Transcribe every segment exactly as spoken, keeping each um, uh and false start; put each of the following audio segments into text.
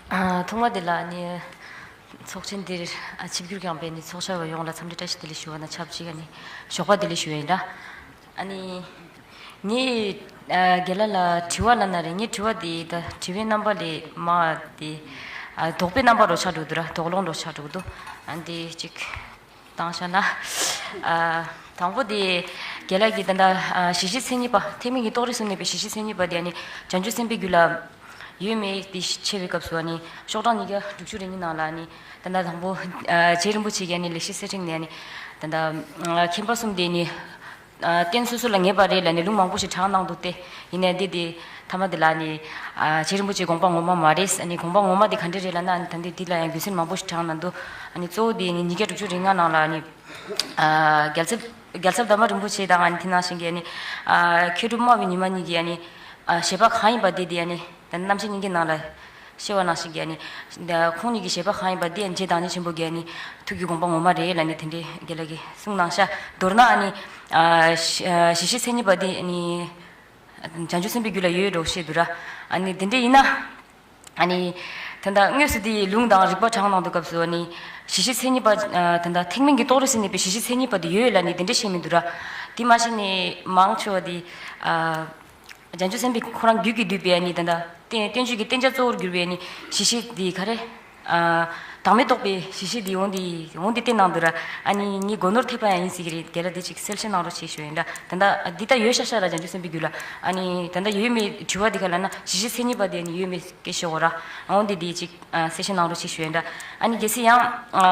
ཨ་ཐོག་མ་དེ་ལ་ནི་ཚོགས་ཆེན་འདིར་ཨ་ཆིབས་བསྒྱུར་བསྐྱངས་པའི་ནི་ཚོགས་བཅར་བ་ཡོངས་ལ་འཚམས་འདྲི་བཀྲ་ཤིས་བདེ་ལེགས་ཞུ་བ་དང་ཆབས་ཅིག་ཨ་ནི་ཞོགས་པ་བདེ་ལེགས་ཞུ་ཡ་ཡིན་ད། ཨ་ནི་ངས་ཨ་རྒན་ལགས་ལ་དྲི་བ་གནང་ན་རེད། ངའི་དྲི་བ་དེ་ད་དྲི་བའི་རྣམ་པ་ལས་མ་དེ་ཨ་དོགས་པའི་རྣམ་པ་རོ་ཆགས་འགྲོ་འདུག་ར། དོགས་སློང་རོ་ཆགས་འགྲོ་འདུག་ཨ་འདི་ཅིག་བཏང་བཞག་ན། ཨ་དང་པོ་དེ་རྒན་ལགས་ཀྱིས་ད་ལྟ་ཨ་གཞིས་བྱེས་མཚན་ཉིད་པ་ཐེག་དམན་གྱི་རྟོགས་རིགས་སུ་གནས་པའི་གཞིས་བྱེས་མཚན་ཉིད་པ་དེ་ཨ་ནི་བྱང་ཆུབ་སེམས་དཔའི་རྒྱུད་ལ་ཡོད་མེད་དེ་ཕྱེ་བའི་སྐབས་སུ་ཨ་ནི་ཤོག་གྲངས་ཉིས་བརྒྱ་དྲུག་ཅུ་རེ་གཉིས་ནང་ལ་ཨ་ནི་ད་ལྟ་དང་པོ་ཨ་རྗེ་རིན་པོ་ཆེ་གིས་ཨ་ནི་ལེགས་བཤད་གསེར་ཕྲེང་ནས་ཨ་ནི་ད་ལྟ་ཨ་མཁྱེན་པ་གསུམ་དེ་ནི་ཨ་རྟེན་སོ་སོ་ལ་ངེས་པ་རེད་ལབ་ནས་ལུང་མང་པོ་ཞིག་དྲངས་གནང་འདུག་སྟེ། ཡིན་ནའི་འདི་དེ་ཐ་མ་དེ་ལ་ནི་ཨ་རྗེ་རིན་པོ་ཆེའི་དགོངས་པ་ངོ་མ་མ་རེད། ཨ་ནི་དགོངས་པ་ངོ་མ་དེ་ག་འདྲ་རེད་ལབ་ན། ཨ་ནི་ད་འདི་འདི་ལ་ཡང་རྒྱུ་མཚན་མང་པོ་ཞིག་དྲངས་གནང་འདུག་ཨ་ནི་གཙོ་བོ་དེ་ནི་ཉིས་བརྒྱ་དྲུག་ཅུ་རེ་ལྔ་ནང་ལ་ནི་ཨ་རྒྱལ་ཚབ་རྒྱལ་ཚབ་དར་མ་རིན་པོ་ཆེ་དང་ཨ་ནི་དེ་ནང་བཞིན་གྱི་ཨ་ནི་ཨ་མཁས་གྲུབ་སྨྲ་བའི་ཉི་མ་གཉིས་ཀྱིས་ཨ་ནི་ཨ་བཞེད་པ་གང་ཡིན་པ་དེ་དེ་ཨ་ནི་ད་རྣམ་བཤད་སྙིང་གའི་ནང་ལ་བཤད་པ་ནང་བཞིན་གྱི་ཨ་ནི་ད་ཁོང་གཉིས་ཀྱི་བཞེད་པ་གང་ཡིན་པ་དེ་ཨ་ནི་རྗེ་བདག་ཉིད་ཆེན་པོ་གིས་ཨ་ནི་ཐུགས་ཀྱི་དགོངས་པ་ངོ་མ་རེད་ལབ་ནས་དེ་འདྲའི་རྒན་ལགས་ཀྱིས་གསུངས་གནང་ཤག་མདོར་ན་ཨ་ནི་ཨ་གཞི་ཨ་གཞི་ཤེས་མཚན་ཉིད་པ་དེ་ཨ་ནི་བྱང་ཆུབ་སེམས་དཔའི་རྒྱུད་ལ་ཡོད་འགྲོ་བཤད་འདུག་ར། ཨ་ནི་དེ་འདྲ་ཡིན་ན་ཨ་ནི་ད་ལྟ་དངོས་སུ་དེའི་ལུང་དང་རིགས་པ་དྲངས་གནང་དུས་སྐབས་སུ་ཨ་ནི་གཞི་ཤེས་མཚན་ཉིད་པ་ཨ་ད་ལྟ་ཐེག་དམན་གྱི་རྟོགས་རིགས་སུ་གནས་པའི་གཞི་ཤེས་མཚན་ཉིད་པ་དེ་ཡོད་ལབ་ནས་དེ་འདྲ་བཤད་མི་འདུག་ར། དེ་མ་གཞི་ནས་མང་ཆེ་བ་དེ་ཨ་བྱང་ཆུབ་སེམས་དཔའི་ཁོ་རང་རྒྱུད་ཀྱིས་བསྡུས་པའི་ཨ་ནི་ད་ལྟ་བསྟན་བསྟན་བཅོས་ཀྱི་བསྟན་བྱ་གཙོ་བོར་གྱུར་པའི་ཨ་ནི་གཞི་ཤེས་དེ་ག་རེ། ཨ་བདག་མེད་རྟོགས་པའི་གཞི་ཤེས་དེ་འོང་དེ་འོང་དེ་བསྟན་གནང་འདུག་ར། ཨ་ནི་ངའི་སྒོ་ནོར་ཐེབས་པ་ཡང་ཡིན་སྲིད་ཀྱི་རེད། དེ་ལ་དེ་ཅིག་གསལ་བཤད་གནང་རོགས་བྱེད་ཞུ་ཡིན་ད། ད་ལྟ་འདི་ལྟ་ཡོད་ཤག་ཤག་ར་བྱང་ཆུབ་སེམས་དཔའི་རྒྱུད་ལ། ཨ་ནི་ད་ལྟ་ཡོད་མེད་དྲི་བ་འདི་ག་ལ་ན་གཞི་ཤེས་མཚན་ཉིད་པ་དེ་ཨ་ནི་ཡོད་མེད་སྐད་ཤོད་གོ་ར། འོང་དེ་དེ་ཅིག་ཨ་གསལ་བཤད་གནང་རོགས་བྱེད་ཞུ་ཡིན་ད། ཨ་ནི་གལ་སྲིད་ཡང་ཨ་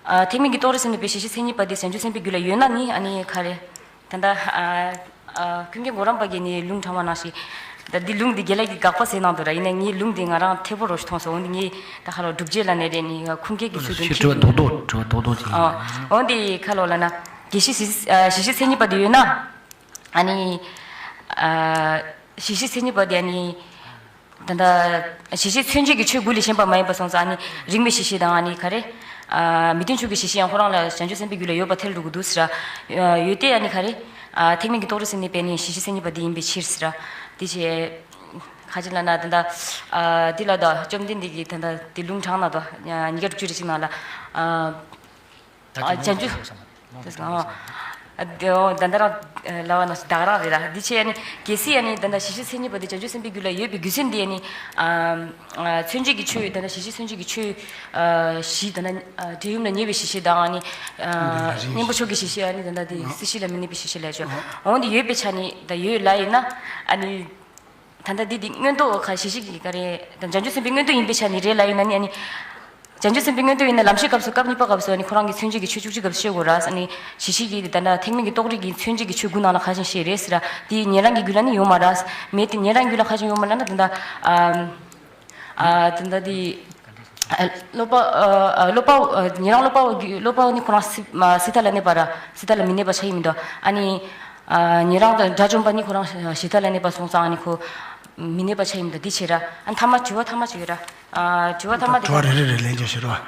ཨ་ཐེག་དམན་གྱི་རྟོགས་རིགས་སུ་གནས་པའི་གཞི་ཤེས་མཚན་ཉིད་པ་དེ་བྱང་ཆུབ་སེམས་དཔའི་རྒྱུད་ལ་ཡོད་ན་ནི་ཨ་ནི་ག་རེ། ད་ལྟ་ཨ་ཨ་ཀུན་མཁྱེན་གོ་རམས་པ་གིས་ནི་ལུང་དྲངས་པ་ནང་བཞིན། ད་འདི་ལུང་འདི་རྒན་ལགས་ཀྱིས་དགག་པ་བྱས་གནང་འདུག་ར། ཡིན་ནའི་ངའི་ལུང་འདི་ང་རང་འཐད་པོ་རོ་ཞིག་མཐོང་སོང་། འོན་ཏེ་ངས་ད་ཁ་ལོ་སྒྲུབ་བྱེད་ལ་ནས་རེད་ནི་ཁུངས་སྐྱེལ་གྱི་ཚུལ་དུ་ཁྱེད་འཁྲིད་དྲི་བ་རྡོག་རྡོག་དྲི་བ་རྡོག་རྡོག་ཅིག་ཡིན། ཨ་འོན་ཏེ་ཁ་ལོ་ལ་ན་དགེ་བཤེས་གཞི་ཨ་གཞི་ཤེས་མཚན་ཉིད་པ་འདི་ཡོད་ན། ཨ་ནི་ཨ་གཞི་ཤེས་མཚན་ཉིད་པ་འདི་ཨ་ནི། ད་ལྟ་གཞི་ཤེས་མཚོན་བྱེད་ཀྱི་ཆོས་དགུ་ལས་གཞན་པ་མ་ཡིན་པ་སོང་ཙང་ཨ་ནི་རིགས་མེད་གཞི་ཤེས་དང་ཨ་ནི་ག་རེ། ཨ་མི་མཐུན་ཕྱོགས་ཀྱི་གཞི་ཤེས་ཡང་ཁོ་རང་ལ་བྱང་ཆུབ་སེམས་དཔའི་རྒྱུད་ལ་ཡོད་པ་ཐལ་འགྲོ་གི་འདུག་ཟེར་ར། ཡོད་དེ་ཨ་ནི་ག་རེ། ཨ་ཐེག་དམན་གྱི་རྟོགས་རིགས་སུ་གནས་པའི་ནི་གཞི་ཤེས་མཚན་ཉིད་པ་འདི་ཡིན་པའི་ཕྱིར་ཟེར་ར། དེ་བྱས། ཁ་ཅིག་ལ་ན་ད་ལྟ་ཨ་འདི་ལ་ད་བཅོམ་ལྡན་འདས་ཀྱིས་ད་ལྟ་དེ་ལུང་དྲངས་ན་ད་ཉིས་བརྒྱ་དྲུག་ཅུ་རེ་གཅིག་ནང་ལ་ཨ། ཨ་བྱང་ཆུབ། ཨ་དེ་འོ་ད་ལྟ་རང་ལབ་པ་ནང་བཞིན་ད་ག་རང་རེད་ར། འདི་ཆེ་ཨ་ནི་གལ་སྲིད་ཨ་ནི་ད་ལྟ་གཞི་ཤེས་མཚན་ཉིད་པ་འདི་བྱང་ཆུབ་སེམས་དཔའི་རྒྱུད་ལ་ཡོད་པའི་རྒྱུ་མཚན་འདི་ཨ་ནི་ཨ་ཨ་མཚོན་བྱེད་ཀྱི་ཆོས་ད་ལྟ་གཞི་ཤེས་མཚོན་བྱེད་ཀྱི་ཆོས་ཨ་བཞི་ད་ལྟ་ཨ་འབྲས་ཡུམ་ལ་ཉེ་བའི་གཞི་ཤེས་དང་ཨ་ནི་ཨ་གཉེན་པོ་མཆོག་གི་གཞི་ཤེས་ཨ་ནི་ད་ལྟ་དེ་སྲིད་ཞི་ལ་མི་གནས་པའི་གཞི་ཤེས་ལས་བྱུང་འོང་འདི་ཡོད་པའི་ཆ་ནི་ད་ཡོད་ལ་ཡིན་ན་ཨ་ནི། ད་ལྟ་འདི་འདི་མངོན་རྟོགས་ཁ་ཤས་ཤིག་གིས་ག་རེ་དང་བྱང་ཆུབ་སེམས་དཔའི་མངོན་རྟོགས་ཡིན་པའི་ཆ་ནས་རེད་ལབ་ཡིན་ན་ནི་ཨ་ནི། བྱང་ཆུབ་སེམས་དཔའི་མངོན་རྟོགས་ཡིན་ན་ལམ་ཤེས་སྐབས་སུ་སྐབས་གཉིས་པ་སྐབས་སུ་ཨ་ནི་ཁོ་རང་གི་མཚོན་བྱེད་ཀྱི་ཆོས་བཅུ་གཅིག་སྐབས་སུ་ཤེས་དགོས་ར། ཨ་ནི་གཞི་ཤེས་ཀྱིས་ད་ལྟ་ཐེག་དམན་གྱི་རྟོགས་རིགས་ཀྱི་མཚོན་བྱེད་ཀྱི་ཆོས་དགུ་ནང་ལ་ཁ་ཤས་ཤེས་རེད་ཟེར་ར། དེ་ཉན་རང་གི་རྒྱུད་ལ་ནི་ཡོད་མ་ར། མེད་དེ་ཉན་རང་རྒྱུད་ལ་ཁ་ཤས་ཡོད་མ་ར་ན་ད་ལྟ་ཨ། ཨ་ད་ལྟ་དེ། ཨ་སློབ་པ་ཨ་ཨ་སློབ་པ་ཨ་ཉན་རང་སློབ་པ་སློབ་པ་ནི་ཁོ་རང་སྲི་ཨ་སྲི་ད་ལ་གནས་པ་ར་སྲི་ད་ལ་མི་གནས་པ་ཆ་ཡིན་མི་འདུག་ཨ་ནི། ཨ་ཉན་རང་དང་དགྲ་བཅོམ་པ་ནི་ཁོ་རང་ཞི་ད་ལ་གནས་པ་སོང་ཙང་ཨ་ནི་ཁོ་མི་གནས་པ་ཆ་ཡིན་མི་འདུག་འདི་བྱེད་ར། ཨ་ཐ་མ་དྲི་བ་ཐ་མ་ཅིག་ཡོད་ར། ཨ་དྲི་བ་ཐ་མ་དེ་དྲི་བ་རེ་རེ་རེ་ལན་རྒྱག་ཤེས་རོགས།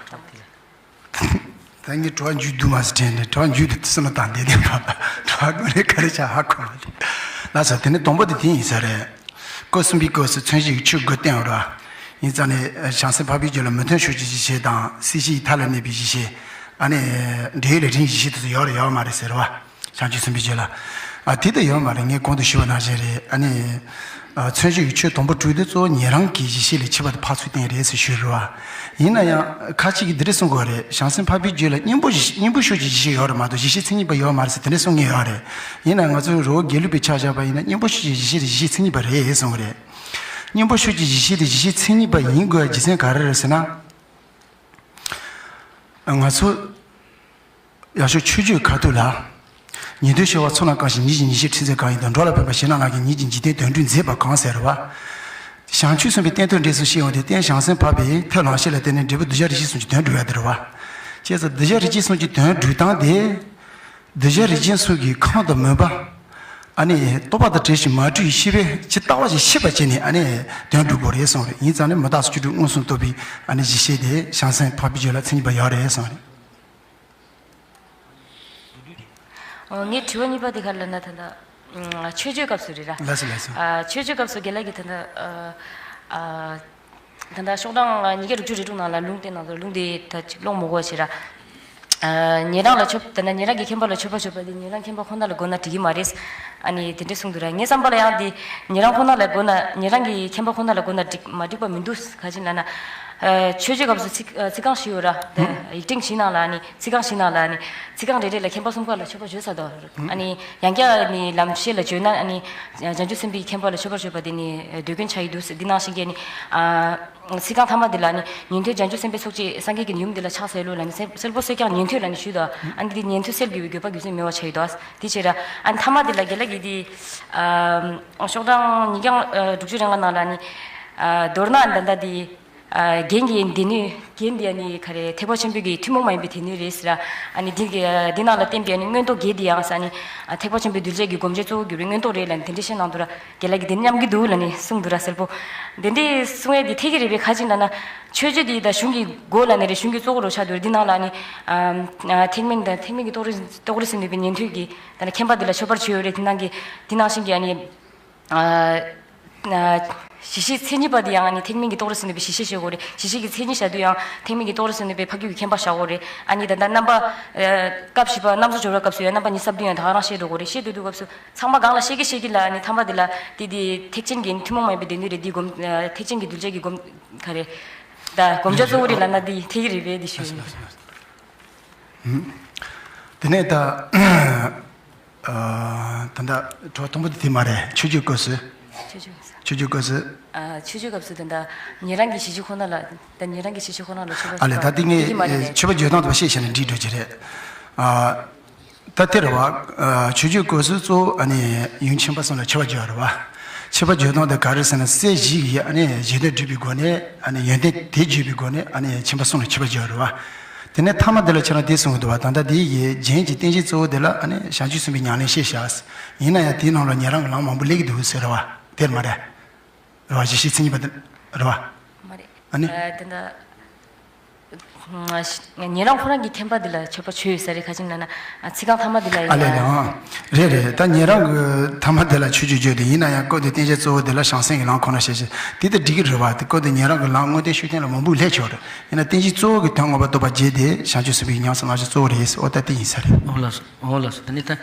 ད་ངས་དྲི་བ་མཇུག་བསྡུ་མ་ཟེར་དྲན་ནས་དྲི་བ་མཇུག་ཏུ་སེམས་ལ་དང་ལྡན་ལྡན་པ་དྲི་བ་དངོས་གནས་ག་རེ་བྱ་ཧ་གོ་མ་ཐུབ། ལགས་སོ་དེ་ནས་དང་པོ་དེ་དེ་ཡིན་ས་རེད། སྐབས་གསུམ་པའི་སྐབས་སུ་མཚོན་བྱེད་ཀྱི་ཆོས་དགུ་བསྟན་པ་རེད། ཡིན་ཙང་ནས་བྱང་སེམས་འཕགས་པའི་རྒྱུད་ལ་མི་མཐུན་ཕྱོགས་ཀྱི་གཞི་ཤེས་དང་སྲིད་ཞིའི་མཐའ་ལ་གནས་པའི་གཞི་ཤེས། ཨ་ནི་འབྲས་ཡུལ་ལས་འབྲིང་གཞི་ཤེས་དེ་ཚོ་ཡོད་རེད་ཡོད་མ་རེད་ཟེར་བ། བྱང་ཆུབ་སེམས་དཔའི་རྒྱུད་ལ། ཨ་དེ་ལྟ་ཡོད་མ་རེད། ངས་གོང་དུ་ཞུས་པ་ནང་བཞིན་རེད། ཨ་ནི། ཨ་མཚོན་བྱེད་ཀྱི་ཆོས་དང་པོ་དྲུག་དེ་གཙོ་བོ་ཉན་རང་གི་གཞི་ཤེས་ལས་ཕྱེ་བ་དེ་ཕར་ཚུར་བསྟན་རེད་ཟེར་ཞུས་རེད་བ། ཡིན་ན་ཡང་ཁ་ཅིག་གིས་འདི་འདྲ་གསུང་གི་ཡོད་རེད། བྱང་སེམས་འཕགས་པའི་རྒྱུད་ལ་གཉེན་པོ་གཉེན་པོ་ཕྱོགས་ཀྱི་གཞི་ཤེས་ཡོད་རེད་མ་གཏོགས་གཞི་ཤེས་མཚན་ཉིད་པ་ཡོད་མ་རེད་ཟེར་དེ་འདྲ་གསུང་མཁན་ཡོད་རེད། ཡིན་ན་ང་ཚོའི་རི་བོ་དགེ་ལུགས་པའི་ཆ་བཞག་པ་ཡིན་ན་གཉེན་པོ་ཕྱོགས་ཀྱི་གཞི་ཤེས་དེ་གཞི་ཤེས་མཚན་ཉིད་པ་རེད་གསུང་གི་རེད། གཉེན་པོ་ཕྱོགས་ཀྱི་གཞི་ཤེས་དེ་གཞི་ཤེས་མཚན་ཉིད་པ་ཡིན་དགོས་རྒྱུ་མཚན་ག་རེ་རེད་ཟེར་ན། ང་ཚོ། ཡག་ཤོས་ཆོས་བརྒྱུད་ཁ་ཐུག་ལ། ཉན་ཐོས་ཤེས་པ་ཚོགས་རྣམས་བསྐང་ཞིང་། ཉིད་ཀྱི་ཉེར་ཞི་ཁྲིད་མཛད་གང་ཡིན་དང་། འགྲོ་ལ་ཕན་པ་གཞན་རྣམས་ལ་ཀྱང་། ཉིད་ཀྱི་འཇིག་རྟེན་དོན་སྒྲུབ་མཛད་པ་གང་ཟེར་བ། བྱང་ཆུབ་སེམས་དཔའི་རྟེན་དང་འབྲེལ་ཚུལ་བཤད་ཡོང་དུས་རྟེན་བྱང་སེམས་འཕགས་པའི་ཐབས་ལམ་ཤེས་ལ་བརྟེན་ནས་འབྲས་བུ་གདུལ་བྱ་རིགས་ཤེས་གསུམ་གྱི་དོན་སྒྲུབ་ཡ་དེ་རེད་བ། བྱས་ཙང་གདུལ་བྱ་རིགས་ཤེས་གསུམ་གྱི་དོན་སྒྲུབ་སྟངས་དེ། གདུལ་བྱ་རིགས་ཅན་སོགས་ཀྱི་ཁམས་དང་མོས་པ། ཨ་ནི་རྟོག་པ་དང་བྲལ་ཞིང་མ་འཁྲུལ་བའི་ཤེས་པས་ཇི་ལྟ་བ་བཞིན་ཤེས་པར་བྱས་ནས་ཨ་ནི་དོན་སྒྲུབ་དགོས་རེད་གསུངས་རེད། ཡིན་ཙང་ནི་མི་རྟག་སོགས་བཅུ་དྲུག་མངོན་སུམ་རྟོགས་པའི་ཨ་ནི་གཞི་ཤེས་དེ་བྱང་སེམས་འཕགས་པའི་རྒྱུད་ལ་མཚན་ཉིད་པ་ཡོད་རེད་གསུངས་རེད། ཨོ་ངའི་དྲི་བ་གཉིས་པ་དེ་ག་རེ་ལབ་ན་ད་ལྟ་ ཨ། མཆོད་བརྗོད་སྐབས་སུ་རེད་ར། ལགས་སོ་ལགས་སོ། ཨ། མཆོད་བརྗོད་སྐབས་སུ་རྒན་ལགས་ཀྱིས་ད་ལྟ་ཨ། ཨ། ད་ལྟ་ཤོག་གྲངས་ཉིས་བརྒྱ་དྲུག་ཅུ་རེ་དྲུག་ནང་ལ་ལུང་བསྟན་གནང་འདུག་ལུང་དེ་ད་ཅིག་ཀློག་མི་དགོས་ཞེས་ར། ཨ། ཉན་རང་ལ་མཆོད། ད་ལྟ་ཉན་རང་གི་མཁྱེན་པ་ལ་མཆོད་པ་བརྗོད་པ་དེ་ཉན་རང་མཁྱེན་པ་ཁོ་ན་ལ་དགོས་ན་འགྲིག་གི་མ་རེད། ཨ་ནི་དེ་འདྲས་གསུངས་འདུག་ར། ངའི་བསམ་པ་ལ་ཡང་དེ་ཉན་རང་ཁོ་ན་ལ་དགོས་ན། ཉན་རང་གི་མཁྱེན་པ་ཁོ་ན་ལ་དགོས་ན་འགྲིག་མ་འགྲིག་པ་མི་འདུག་ག་ཅི་ལབ་ན། ཨ། མཆོད་བརྗོད་སྐབས་སུ་ཚིག་ཨ། ཚིག་རྐང་བཞི་ཡོད་ར། དེ་ཡིག་ཕྲེང་བཞི་ནང་ལ་ཨ་ནི་ཚིག་རྐང་བཞི་ནང་ལ་ཨ་ནི་ཚིག་རྐང་རེ་རེ་ལ་མཁྱེན་པ་གསུམ་ཀ་ལ་མཆོད་པ་བརྗོད་ཚར་འདུག་ཨ་ནི་ཡང་བསྐྱར་ཨ་ནི་ལམ་ཤེས་ལ་བརྗོད་ན། ཨ་ནི་བྱང་ཆུབ་སེམས་དཔའི་མཁྱེན་པ་ལ་མཆོད་པ་བརྗོད་པ་དེ་ནི་ཟློས་སྐྱོན་ཆགས་ཡི་འདུག་འདི་ནང་བཞིན་གྱི་ཨ་ནི། ཨ། ཚིག་རྐང་ཐ་མ་འདི་ལ་ནི་ཉན་ཐོས་བྱང་ཆུབ་སེམས་དཔའི་ཚོགས་ཀྱིས་སངས་རྒྱས་ཀྱི་ཡུམ་འདི་ལ་ཕྱག་འཚལ་ལོ་ལབ་ནི་གསལ་གསལ་པོ་གསལ་རྐྱང་ཉན་ཐོས་ལབ་ནི་ཞུས་དོ། ཨ་ནི་འདི་ཉན་ཐོས་སེལ་དགོས་པའི་དགོས་པ་རྒྱུ་མཚན་མེད་པ་ཆགས་ཡོད་དོ། དེ་བྱས་ར། ཨ་ནི་ཐ་མ་འདི་ལ་རྒན་ལགས་ཀྱིས་འདི། ཨ། ཤོག་གྲངས་ཉིས་བརྒྱ་དྲུག་ཅུ་རེ་ལྔ་ནང་ལ་ནི། ཨ། མདོར་ན་ད་ལྟ་འདི། ཨ། རྒྱན་གྱི་སྡེ་སྣོད། རྒྱན་འདི་ཨ་ནི་ག་རེ་ཐེག་པ་ཆེན་པོའི་གི་ཐུན་མོང་མ་ཡིན་པའི་སྡེ་སྣོད་རེད་ཟེར་ར། ཨ་ནི་འདི་གི་འདི་ནང་ལ་བསྟན་པའི་ཨ་ནི་མངོན་རྟོགས་བརྒྱད་འདི་ཡང་ཟེར་ཨ་ནི། ཨ། ཐེག་པ་ཆེན་པོའི་གདུལ་བྱ་གི་སྒོམ་བྱེད་གཙོ་བོ་གྱུར་པའི་མངོན་རྟོགས་རེད་ལབ་ནི་དེ་འདྲས་བཤད་གནང་འདུག་ར། རྒན་ལགས་ཀྱིས་དེ་མཉམ་གྱི་འདུག་ལབ་ནས་གསུངས་འདུག་ར་གསལ་པོ། དེ་འདྲས་གསུང་ཡས་དེ་འཐད་ཀྱི་རེད་པས། ག་ཅི་ལབ་ན། མཆོད་བརྗོད་དེ་ད་གཞུང་གི་སྒོ་ལབ་ནི་རེད། གཞུང་གི་གཙོ་བོ་རུ་ཆགས་འདུག་རེད། འདི་ནང་ལ་ནི། ཨ། ཨ། ཐེག་དམན་དང་ཐེག་དམན་གྱི་རྟོགས་རིགས་རྟོགས་རིགས་སུ་གནས་པའི་ཉན་ཐོས་ཀྱི་ད་ནི་མཁྱེན་པ་འདི་ལ་མཆོད་པར་བརྗོད་ཡོད་རེད། དེ་ནང་གི་དེ་ནང་བཞིན་གྱི་ཨ་ནི། ཨ། ཨ། གཞི་ཤེས་མཚན་ཉིད་པ་དེ་ཡང་ཨ་ནི་ཐེག་དམན་གྱི་རྟོགས་རིགས་སུ་གནས་པའི་གཞི་ཤེས་བྱེད་དགོས་རེད། གཞི་ཤེས་ཀྱི་མཚན་ཉིད་བཞག་དུས་ཡང་ཐེག་དམན་གྱི་རྟོགས་རིགས་སུ་གནས་པའི་འཕགས་རྒྱུད་ཀྱི་མཁྱེན་པ་བཞག་དགོས་རེད། ཨ་ནི་ད་ལྟ་རྣམ་པ། ཨ། སྐབས་བཞི་པ་རྣམ་གཞག་སྦྱོར་བ་སྐབས་སུ་ཡང་རྣམ་པ་ཉི་ཤུ་རྩ་བདུན་ཡང་ད་ག་རང་བཤད་འགྲོ་དགོས་རེད། བཤད་སྡོད་དུས་སྐབས་སུ། ཚང་མ་སྒང་ལ་བཤད་ཀྱི་བཤད་ཀྱི་ལ་ནི་ཐ་མ་དེ་ལ་དེ་དེ་ཐེག་ཆེན་གྱི་ཐུན་མོང་མ་ཡིན་པའི་སྡེ་སྣོད་རེད། འདི་སྒོམ། ཨ། ཐེག་ཆེན་གྱི་གདུལ་བྱ་གི་སྒོམ། ག་རེ། ད་སྒོམ་བྱ་གཙོ་བོ་རེད་ལབ་ན་འདི་འཐད་ཀྱི་རེད་པས། འདི་ཞུ་ཡིན། དེ་ནས་ད། ཨ། ད་ལྟ་དྲི་བ་དང་པོ་དེ་དེ་མ་རེད། མཆོད་བརྗོད་སྐབས་སུ། མཆོད་བརྗོད་སྐབས་སུ། མཆོད་བརྗོད་སྐབས་སུ། ཨ། མཆོད་བརྗོད་སྐབས་སུ་ད་ལྟ་ཉན་རང་གི་གཞི་ཤེས་ཁོ་ན་ལ། ད་ཉན་རང་གི་གཞི་ཤེས་ཁོ་ན་ལ་མཆོད་པ་ཨ་ལས། ད་འདི་ངས་མཆོད་པ་བརྗོད་སྟངས་དེ་བཤད་བྱས་ན་འགྲིག་འགྲོ་གི་རེད། ཨ། ད་དེ་རེད་བ། ཨ། མཆོད་བརྗོད་སྐབས་སུ་གཙོ་བོ་ཨ་ནི་ཡུམ་ཆེན་པོ་གསུམ་ལ་མཆོད་པ་བརྗོད་རེད་བ། མཆོད་པ་བརྗོད་སྟངས་དེ་ག་རེ་ཟེར་ན། སྲས་བཞི་ཡི་ཨ་ནི་གཞན་དོན་སྒྲུབ་པའི་སྒོ་ནས། ཨ་ནི་ཡོན་ཏན་དེ་བརྗོད་པའི་སྒོ་ནས་ཨ་ནི་ཆེན་པོ་གསུམ་ལ་མཆོད་པ་བརྗོད་རེད་བ། དེ་ནས་ཐ་མ་དེ་ལ་ཁྱེད་རང་དེ་གསུང་གི་འདུག་བ། ད་ལྟ་དེ་ཡི་རྒྱན་གྱི་རྟེན་གཞི་གཙོ་བོ་དེ་ལ་ཨ་ནི་བྱང་ཆུབ་སེམས་དཔའི་ཉམས་ལེན་བཤད་བཞག་ཡིན་ན་ཡང་དེའི་ནང་ལ་ཉན་རང་གི་ལམ་མང་པོ་སླེབས་ཀྱི་འདུག་ཟེར་བ་དེར་མ་རེད། རེད་བ། གཞི་ཤེས་མཚན་ཉིད་པ་དེ་རེད་བ། མ་རེད། ཨ་ནི། ཨ། དེ་འདྲ། ཉན་རང་ཁོ་རང་གི་མཁྱེན་པ་འདི་ལ་མཆོད་པ་བྱོས་ཟེར་རེད། ག་ཅི་ལབ་ན། ཨ། ཚིག་རྐང་ཐ་མ་འདི་ལ་ཡིན་ཨ་ལས་ལས། ཨང་། རེད་རེད། ད་ཉན་རང་གི་ཐ་མ་འདི་ལ་མཆོད་བརྗོད་བརྗོད་དེ་ཡིན་ན་ཡང་སྐབས་དེ་རྟེན་གཞི་གཙོ་བོ་འདི་ལ་བྱང་སེམས་ཀྱི་ལམ་ཁོ་ན་བཤད་བྱས་དེ་ལྟར་འགྲིག་གི་རེད་བ། དེ་སྐབས་དེ་ཉན་རང་གི་ལམ་དངོས་བསྟན་ཤུགས་བསྟན་ལ་མང་པོ་སླེབས་ཆོག་རེད། ཡིན་ན་རྟེན་གཞི་གཙོ་བོ་གི་དོན་མངོན་པར་རྟོགས་པ་བརྒྱད་དེ་བྱང་ཆུབ་སེམས་དཔའི་ཉམས་སུ་བླང་བྱ་གཙོ་བོ་རེད། འོ་ད་དེ་ཡིན་ས་རེད། འོ་ལགས་སོ། འོ་ལགས་སོ། ད་ནི་ད།